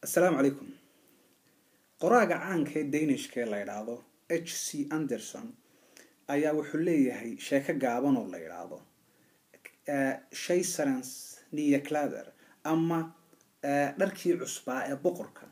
Assalaamu calaykum. Qoraaga caanka ee Danishka ee la yidhaahdo H C Anderson ayaa wuxuu leeyahay sheeko gaaban oo la yidhaahdo Kejserens Nye Klæder ama dharkii cusbaa ee boqorka.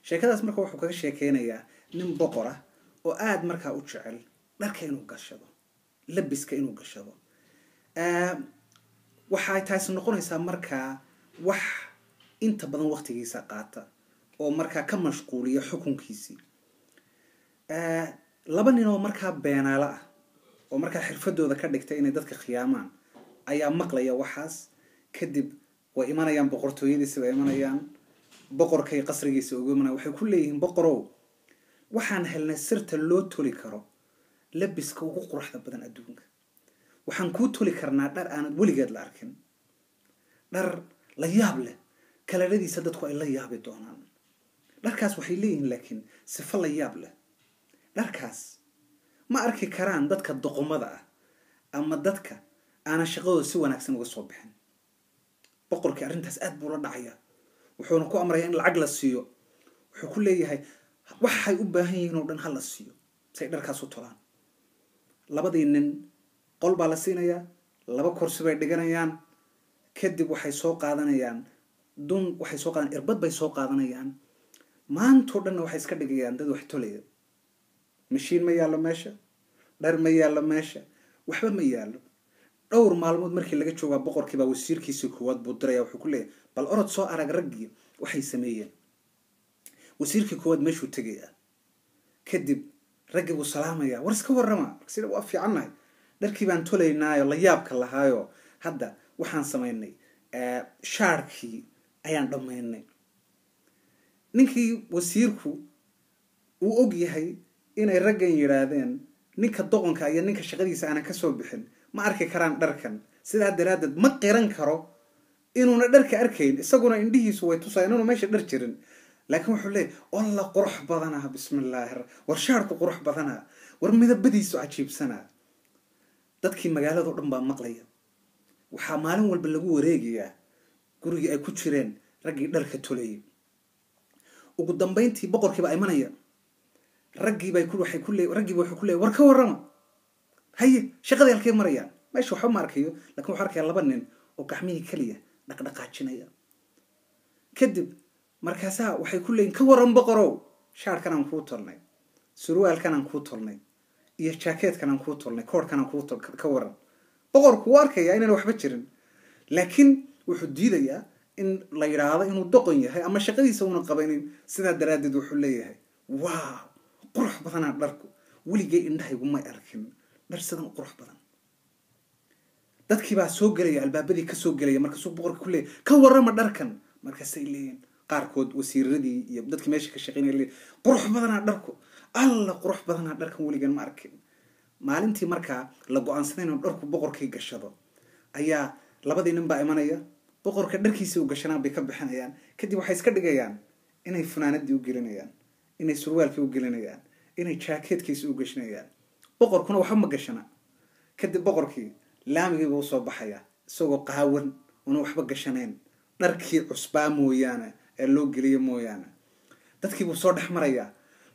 Sheekadaas marka wuxuu kaga sheekeynayaa nin boqor ah oo aada markaa u jecel dharka inuu gashado, labiska inuu gashado. Waxay taasi noqonaysaa markaa wax inta badan waqtigiisa qaata oo markaa ka mashquuliya xukunkiisii. Laba nin oo markaa beenaalo ah oo markaa xirfadooda ka dhigtay inay dadka khiyaamaan ayaa maqlaya waxaas. Kadib way imanayaan boqortooyadiisi bay imanayaan, boqorkay qasrigiisa ugu imanayaan. Waxay ku leeyihiin: "Boqorow, waxaan helnay sirta loo toli karo labiska ugu quruxda badan adduunka. Waxaan kuu toli karnaa dhar aanad weligeed la arkin, dhar la yaab leh, kalaradiisa dadku ay la yaabi doonaan." Dharkaas waxay leeyihiin laakiin sifo la yaab leh: dharkaas ma arki karaan dadka doqomada ah ama dadka aanan shaqadooda si wanaagsan uga soo bixin. Boqorkii arrintaas aad buu la dhacayaa, wuxuuna ku amrayaa in lacag la siiyo. Wuxuu ku leeyahay waxay u baahan yihiin oo dhan ha la siiyo say dharkaas u tolaan. Labadii nin qol baa la siinayaa, laba kursi bay dhiganayaan. Kadib waxay soo qaadanayaan dun, waxay soo qaadan irbad bay soo qaadanayaan. Maantoo dhanna waxay iska dhigayaan dad wax tolaya. Mashiin ma yaallo meesha, dhar ma yaallo meesha, waxba ma yaallo. Dhowr maalmood markii laga joogaa, boqorkii baa wasiirkiisii koowaad buu diraya. Wuxuu ku leeyahay: "Bal orod, soo arag raggii waxay sameeyeen." Wasiirkii koowaad meeshuu tegayaa. Kadib raggii buu salaamaya: "War, iska warrama." "Sida waa fiicannahay, dharkii baan tolaynaayo la yaabka lahaayo. Hadda waxaan samaynay shaarkii ayaan dhammaynay." Ninkii wasiirku uu og yahay inay raggan yidhaahdeen ninka doqonka iyo ninka shaqadiisa aanan kasoo bixin ma arki karaan dharkan. Sidaa daraaddeed ma qiran karo inuuna dharka arkayn, isaguna indhihiisu way tusayaan inuuna meesha dhar jirin. Laakiin wuxuu leeyahy: "Olla, qurux badanaa, bismillaahi, war shaarku qurux badanaa, war midabadiisu cajiibsanaa." Dadkii magaalado dhan baa maqlaya. Waxaa maalin walba lagu wareegayaa gurigii ay ku jireen raggii dharka tolayay. Ugu dambayntii boqorkii baa imanaya. Raggii bay ku waxay ku lee raggiiba wuxuu ku leeyay: "War, ka warrama, haye, shaqadii halkay marayaan?" Meesha waxba ma arkayo, lakin wuxuu arkayaa laba nin oo gacmihii keliya dhaqdhaqaajinaya. Kadib markaasaa waxay ku leeyihin: "Ka warran, boqorow, shaarkan aan kuu tolnay, surwaalkan aan kuu tolnay iyo jaakeetkan aan kuu tolnay, koorhkan aan kuu tol, ka warran?" Boqorku wuu arkayaa inaan waxba jirin, laakiin wuxuu diidayaa in la yidhaahdo inuu doqon yahay ama shaqadiisa uuna qabanin. Sidaa daraaddeed wuxuu leeyahay: "Wow, qurux badanaa dharku, weligay indhahaygu may arkin dhar sidan u qurux badan." Dadkii baa soo gelaya, albaabadii kasoo gelaya. Markaasuu boqorka ku leeyahy: "Ka warrama dharkan?" Markaasay leeyihin qaarkood, wasiiradii iyo dadkii meesha ka shaqeynaya leeyihin: "Qurux badanaa dharku, alla, qurux badanaa dharkan, weligan ma arkin." Maalintii markaa la go-aansaday inuu dharku boqorkii gashado ayaa labadii nin baa imanaya. Boqorka dharkiisii u gashanaan bay ka bixinayaan. Kadib waxay iska dhigayaan inay funaanadii u gelinayaan, inay surwaalkii u gelinayaan, inay jaakeetkiisi u gashanayaan. Boqorkuna waxba ma gashana. Kadib boqorkii laamigii buu usoo baxaya isagoo qaawan, una waxba gashanayn dharkii cusbaa mooyaane ee loo geliyo mooyaane. Dadkii buu soo dhex marayaa.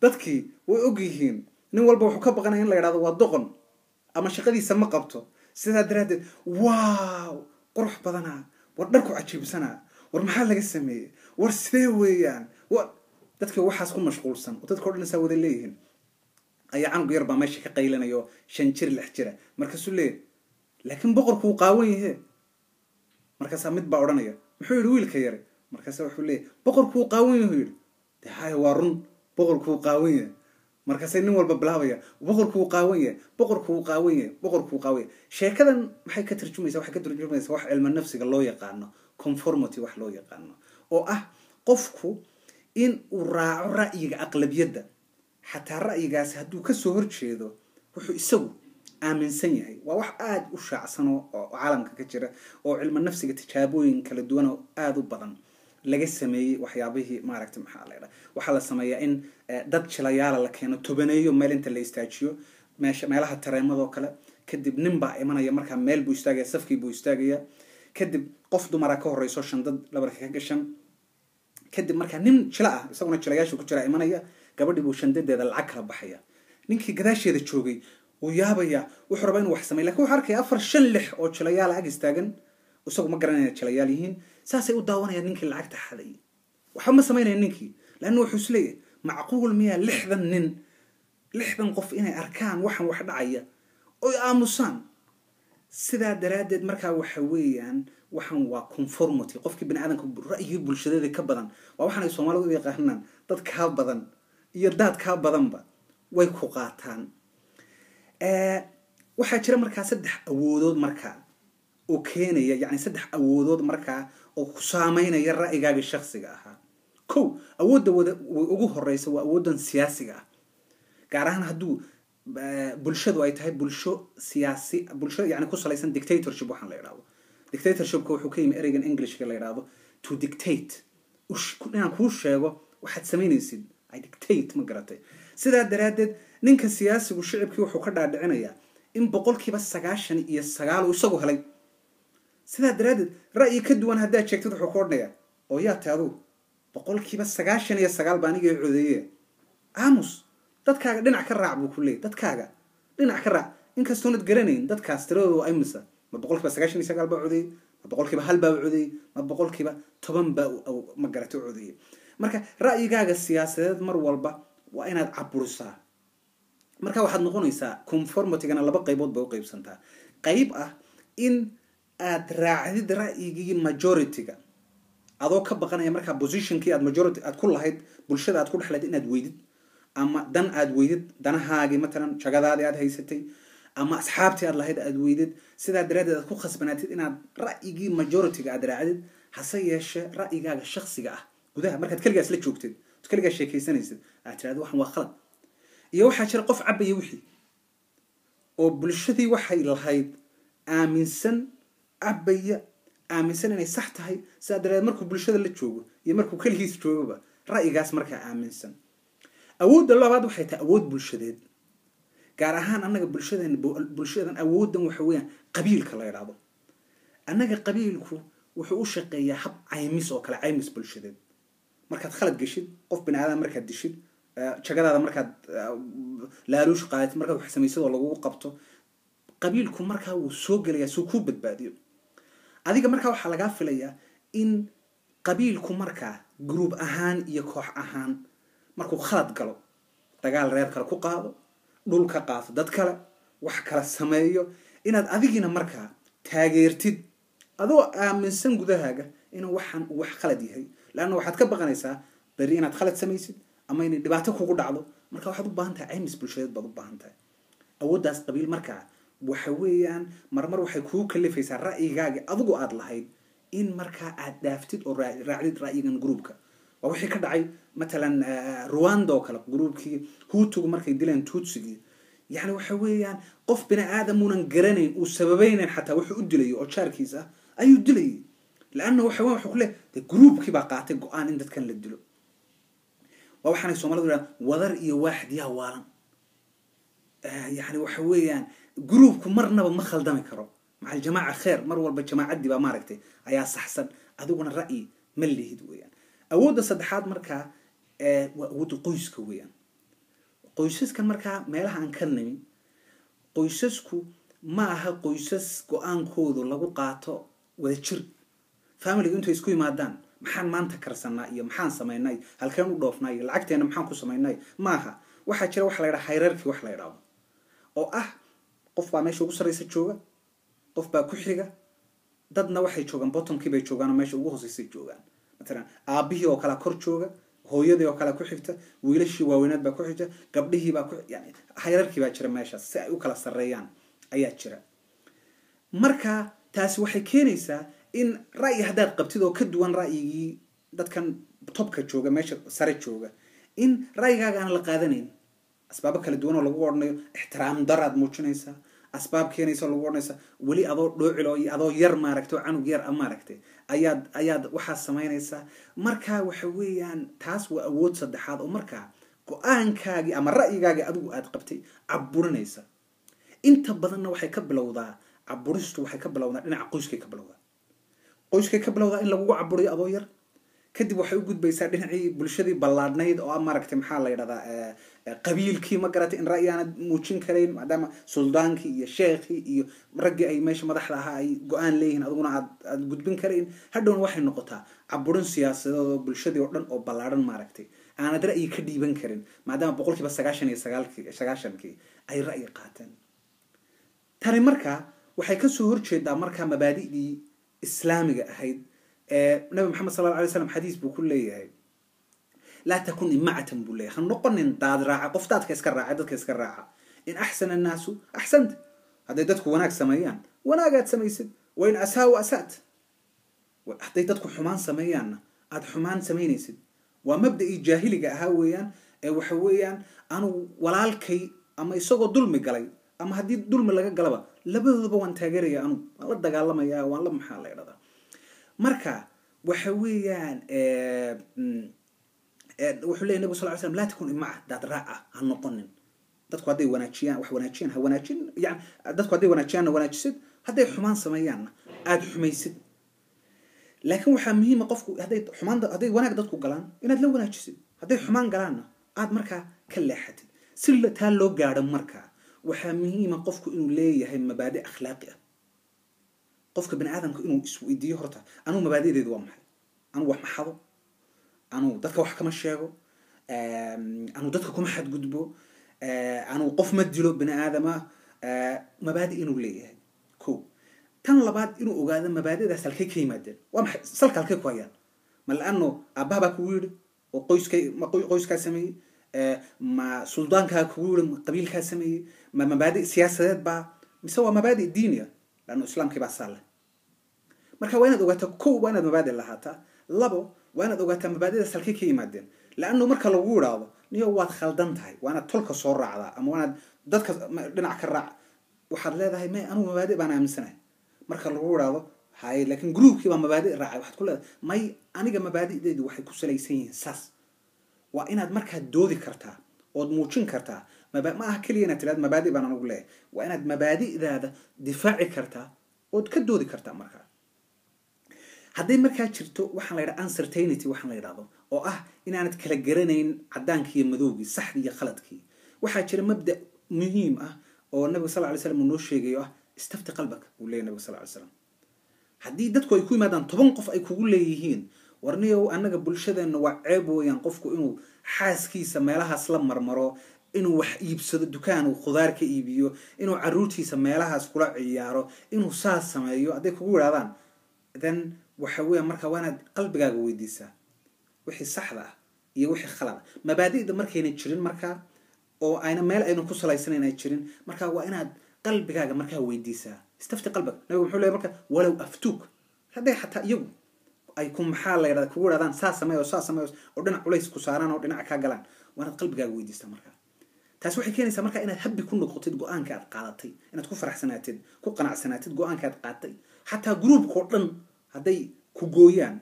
Dadkii way og yihiin, nin walba wuxuu ka baqanaya in la yidhahdo waa doqon ama shaqadiisa ma qabto. Sidaa daraaddeed: "Wow, qurux badanaa, war dharku cajiibsanaa, war maxaa laga sameeyey, war sidee weeyaan?" Wa dadkii waxaas ku mashquulsan oo dadka o dhan isaa wada leeyihiin ayaa canug yar baa meesha ka qaylanayo, 5 jir, 6 jira. Markaasuu leeyahy: "Laakiin boqorku wuu qaawan yahe." Markaasaa mid baa odhanaya: "Muxuu yidhi wiilka yare?" Markaasa wuxuu leeyahy: "Boqorku wuu qaawan yahu." Yidhi: "De haya, waa run, boqorku wuu qaawan yahay." Markaasay nin walba bilaabaya: "Boqorku wuu qaawan yahay, boqorku wuu qaawan yahay, boqorku wuu qaawan yahay." Sheekadan maxay ka tarjumaysa? Waxay ka tarjumaysaa wax cilmi nafsiga loo yaqaano conformity, wax loo yaqaano oo ah qofku in uu raaco ra'yiga aqlabiyadda, xataa ra'yigaasi hadduu kasoo horjeedo wuxuu isagu aaminsan yahay. Waa wax aada u shaacsan oo caalamka ka jira oo cilmi nafsiga tijaabooyin kala duwan oo aada u badan laga sameeyey. Waxyaabihii maaragtay maxaa la ydhaha, waxaa la sameeyaa in dad jilayaala la keeno, tobaneeyo meel inta la istaajiyo meesha, meelaha tareemadoo kale. Kadib nin baa imanaya, markaa meel buu istaagaya, safkii buu istaagaya. Kadib qof dumara ka horeyso, shandad dhabarka ka gashan. Kadib markaa nin jila ah, isaguna jilayaasha ku jira, imanaya. Gabadhii buu shandadeeda lacag kala baxaya. Ninkii gadaasheeda joogay wuu yaabaya, wuxuu rabaa inuu wax sameey, lakin wuxuu arkaya afar, shan, lix oo jilayaal ag istaagan. Isagu ma garanaya jilayaal yihiin. Saasay u daawanayaan ninkii lacagta xadayay. Waxba ma samaynaya ninkii, laanna wuxuu isleeyahay, macquul miyaa 60 nin, 60 qof inay arkaan waxan wax dhacaya oy aamusaan? Sidaa daraaddeed markaa waxa weeyaan, waxan waa conformity. Qofkii bani aadamka ra'yigii bulshadeeda ka badan waa waxaan ay Soomaalidu u yaqaanaan dad kaa badan iyo daad kaa badanba way ku qaataan. Waxaa jira markaa saddex awoodood markaa oo keenaya, yacni saddex awoodood markaa oo ku saameynaya ra'yigaagii shaksiga ahaa. Kow, awoodda wada ugu horeysa waa awooddan siyaasiga ah, gaar ahaan hadduu bulshadu ay tahay bulsho siyaasi, bulsho yani ku salaysan dictatorship. Waxaan la idhahdo dictatorshipka wuxuu ka yimi ereygan Englishka la idhahdo to dictate, inaan kuu sheego waxaad samaynaysid, I dictate, ma garatay? Sidaa daraaddeed ninka siyaasigu shicibkii wuxuu ka dhaadhicinayaa in 99% uu isagu helay. Sidaa daraaddeed ra'yi ka duwan haddaad sheegtid, wuxuu ku odhanayaa, oo yaa tay adugu? 99% baa aniga codeeye, aamus, dadkaaga dhinac ka raac, buu ku leeyay. Dadkaaga dhinac ka raac, inkastoonad garanayn dadkaas tiradooda waa imisa. Ma 99% baa codeeyey? Ma 1% baa codeeyey? Ma 10% baa, ma garatay, codeeyey? Marka ra'yigaaga siyaasadeed mar walba waa inaad caburisaa. Marka waxaad noqonaysaa, conformitygana laba qaybood bay u qaybsantaa: qayb ah in aad raacdid ra'yigii majority-ga, adoo ka baqanaya markaa positionkii aad majority aad ku lahayd bulshada aad ku dhexlayd inaad weydid, ama dan aad weydid, danahaagii, matalan jagadaadii aad haysatay ama asxaabtii aad lahayd aad weydid. Sidaa daraaddeed aad ku khasbanaatid inaad ra'yigii majority-ga aad raacdid, hase yeeshee ra'yigaaga shaksiga ah gudaha markaad keligaas la joogtid, od keligaa sheekaysanaysid, aad tirahdo waxan waa khalad. Iyo waxaa jira qof cabaya wixii oo bulshadii waxay lahayd aaminsan, cabaya, aaminsan inay sax tahay. Sidaa daradeed markuu bulshada la joogo iyo markuu keligiis joogaba ra'yigaas markaa aaminsan. Awoodda labaad waxay tahay awood bulshadeed, gaar ahaan annaga bulshadeen, bulshadan awooddan waxa weeyaan qabiilka la idhaahdo. Annaga qabiilku wuxuu u shaqeeyaa hab caymis oo kale, caymis bulshadeed. Markaad khalad geshid, qof bini aadam markaad dishid, jagadaada markaad laaluush qaadatid, markaad wax samaysid oo lagugu qabto, qabiilku markaa wuu soo gelayaa suu kuu badbaadiyo adiga. Markaa waxaa lagaa filayaa in qabiilku markaa group ahaan iyo koox ahaan markuu khalad galo, dagaal reer kale ku qaado, dhul ka qaato dad kale, wax kala sameeyo, inaad adigiina markaa taageertid, adoo aaminsan gudahaaga inuu waxaan uu wax khalad yahay, leanna waxaad ka baqanaysaa berri inaad khalad samaysid ama inay dhibaato kugu dhacdo. Marka waxaad u baahan tahay caymis bulshadeed baad u baahan tahay. Awooddaas qabiil markaa waxa weeyaan marmar waxay kugu kalifaysaa ra'yigaagi adigu aad lahayd in markaa aad dhaaftid oo raacdid ra'yigan groupka. Waa wixii ka dhacay matalan Ruanda oo kale, groupkii Hutugu markay dileen Tutsigii. Yani waxa weeyaan qof bini aadamuunan garanayn, uu sababaynayn xataa wuxuu u dilayo oo jaarkiis ah ayuu dilayay, laanna waxa weyan wuxuu ku leeyahy dee groupkii baa qaatay go-aan in dadkan la dilo. Waa waxaanay Soomalidu yidhahan wadar iyo waaxid yaa waalan. Yani waxa weeyaan groupku marnaba ma khaldami karo. Maca aljamaaca kheer, mar walba jamaacaddii baa maaragtay ayaa saxsan, adiguna ra'yi ma lihid weeyaan. Awoodda saddexaad markaa waa awoodda qoyska weeyaan. Qoysaskan markaa meelaha aan ka nimi, qoysasku ma aha qoysas go-aankoodu lagu qaato wada jir. Familygu intay isku yimaadaan, maxaan maanta karsanaa iyo maxaan samaynay, halkeen u dhoofnaa iyo lacagteena maxaan ku samaynay, maaha. Waxaa jira waxa la yidhaha hierarchy, wax la yidhahdo oo ah qof baa meesha ugu sarreysa jooga, qof baa ku xiga, dadna waxay joogaan bottomkii bay joogaan oo meesha ugu hooseysay joogaan. Matalan aabihii oo kalea kor jooga, hooyadii oo kalea ku xigta, wiilashii waaweynaad baa ku xigta, gabdhihii baa ku, yani hierarchy baa jira meeshaas, si ay u kala sarreeyaan ayaa jira. Marka taasi waxay keenaysaa in ra'yi haddaad qabtid oo ka duwan ra'yigii dadkan topka jooga, meesha sare jooga, in ra'yigaaga aan la qaadanayn, asbaabo kala duwan oo lagu odhanayo ixtiraam daraad muujinaysaa, asbaab keenaysa oo lagu odhanaysa weli adoo dhoocilo iyo adoo yar maaragtay oo canug yar a maaragtay ayaad waxaa samaynaysaa. Marka waxa weeyaan taas waa awood saddexaad oo markaa go-aankaagii ama ra'yigaagii adigu aad qabtay caburinaysa. Inta badanna waxay ka bilowdaa caburistu, waxay ka bilowdaa dhinaca qoyskay ka bilowdaa, qoyskay ka bilowdaa in lagugu caburiyo adoo yar. Kadib waxay u gudbaysaa dhinacii bulshadii ballaadhnayd oo ah, maaragtay, maxaa la yidhahdaa, qabiilkii, ma garatay, in ra'yi aanad muujin karayn, maadaama suldaankii iyo sheekhii iyo raggii ay meesha madaxda ahaa ay go-aan leeyihiin, adiguna aad gudbin karayn. Hadhowna waxay noqotaa caburin siyaasadeed oo bulshadii oo dhan oo ballaadhan, maaragtay, aanad ra'yi ka dhiiban karin, maadaama 99% 90kii ay ra'yi qaateen. Tani markaa waxay kasoo horjeedaa markaa mabaadi'dii islaamiga ahayd. Nabi Maxamed sal alla alay slam xadiis buu ku leeyahay: "Laa takun imacatan," buu leeyahay, ha noqonin daad raaca, qof daadka iska raaca, dadka iska raaca. "In axsana annaasu axsanta," hadday dadku wanaag sameeyaan wanaagaad samaysid. "Wa in asaau asaat," hadday dadku xumaan sameeyaanna aada xumaan samaynaysid. Waa mabda'ii jaahiliga ahaa weeyaan. Ee waxa weeyaan, anugu walaalkay ama isagoo dulmi galay ama haddii dulmi laga galaba, labadoodaba waan taageeraya, anugu waan la dagaalamaya, waan la, maxaa la idhahdaa. Marka waxa weeyaan, wuxuu leyahy nabig sal ly slam: "Laa takun imaca," daad raaca ha noqonin. Dadku hadday wanaajiyaan, wax wanaajiyaan ha wanaajin, yani dadku hadday wanaajiyaanna wanaajisid, hadday xumaan sameeyaanna aada xumaysid. Laakiin waxaa muhiima, qofku hadday xumaan, hadday wanaag dadku galaan, inaad la wanaajisid, hadday xumaan galaanna aad markaa ka leexatid. Si taa loo gaadho markaa, waxaa muhiima qofku inuu leeyahay mabaadi akhlaaqi ah. Qofka bani aadamka inuu isweydiiyo horta: anugu mabaadideedu waa maxay? Anugu wax ma xado, anugu dadka wax kama sheego, anugu dadka kuma xadgudbo, anugu qof ma dilo bani aadama. Mabaadi inuu leeyahay ko. Tan labaad, inuu ogaado mabaadidaas halkay ka yimaadeen, waa maxay salka, halkay ku hayaan. Ma laano aabbaha baa kugu yidhi oo qoyskay, ma qoyskaa sameeyey? Ma suldaankaa kugu yidhi? Ma qabiilkaa sameeyey? Ma mabaadi siyaasadeed baa mise waa mabaadi diiniya? Laanno islaamkii baa saa leh. Marka waa inaad ogaataa: kow, waa inaad mabaadi lahaataa; labo, waa inaad ogaataa mabaadidaas halkay ka yimaadeen. Laanno marka lagu idhaahdo niyo waad khaldan tahay, waa inaad tolka soo raacdaa ama waa inaad dadka dhinac ka raac, waxaad leedahay: may, anugu mabaadi baan aaminsanahay. Marka lagu idhaahdo haye, laakiin groupkii baa mabaadi raacay, waxaad ku leedahay: may, aniga mabaadi'deedu waxay ku salaysan yihiin saas. Waa inaad markaa doodi kartaa ood muujin kartaa. Ma aha keliya inaad tirahdo mabaadi baan anigu leeyahay. Waa inaad mabaadi'daada difaaci kartaa ood ka doodi kartaa. Markaa hadday markaa jirto waxaan la yidhaha uncertainty, waxaan la yidhahdo oo ah inaanad kala garanayn caddaankii iyo madowgii, saxdii iyo khaladkii, waxaa jira mabda muhiim ah oo nabiga sal ly slam uu noo sheegayo, ah "Istafti qalbak," uu leeyahy nabiga sal ly slam. Haddii dadku ay ku yimaadaan, 10 qof ay kugu leeyihiin: "Warniyow, annaga bulshadeenna waa ceeb weeyaan qofku inuu xaaskiisa meelahaas la marmaro, inuu wax iibsado, dukaan uu khudaar ka iibiyo, inuu caruurtiisa meelahaas kula ciyaaro, inuu saas sameeyo," hadday kugu yidhahdaan, then waxa weeyaan marka waa inaad qalbigaaga weydiisaa wixii saxda ah iyo wixii khalad ah. Mabaadi'da markayna jirin markaa, oo ayna meel ayna ku salaysanayn ay jirin, marka waa inaad qalbigaaga markaa weydiisaa. "Istafti qalbak." Nabigu muxuu leeyahy marka? "Walow aftuuk," hadday xataa iyagu ay ku, maxaa la yidhahda, kugu yidhahdaan saa sameeyo, saa sameeyo, oo dhinac culays ku saaraan oo dhinac kaa galaan, waa inaad qalbigaaga weydiistaa. Markaa taasi waxay keenaysaa markaa inaad happy ku noqotid go-aanka aad qaadatay, inaad ku faraxsanaatid, ku qanacsanaatid go-aanka aad qaadatay, xataa groupkao dhan hadday ku gooyaan.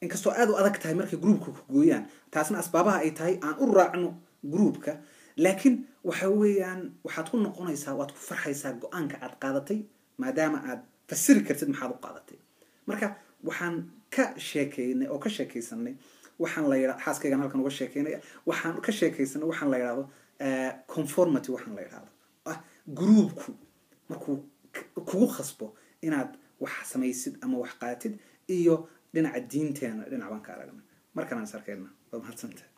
Inkastoo aad u adag tahay markay groupka ku gooyaan, taasna asbaabaha ay tahay aan u raacno groupka, laakiin waxa weeyaan waxaad ku noqonaysaa, waad ku farxaysaa go-aanka aad qaadatay, maadaama aad fasiri kartid maxaad u qaadatay. Marka waxaan ka sheekeynay oo ka sheekaysanay waxaan la yidha, xaaskaygan halkan uga sheekeynaya, waxaan ka sheekaysanay waxaan la yidhahdo conformity, waxaan la yidhahdo ah groupku markuu kugu khasbo inaad wax samaysid ama wax qaadatid, iyo dhinaca diinteena dhinac baan ka aragnay. Markanaan is arkayna, waa mahadsantahay.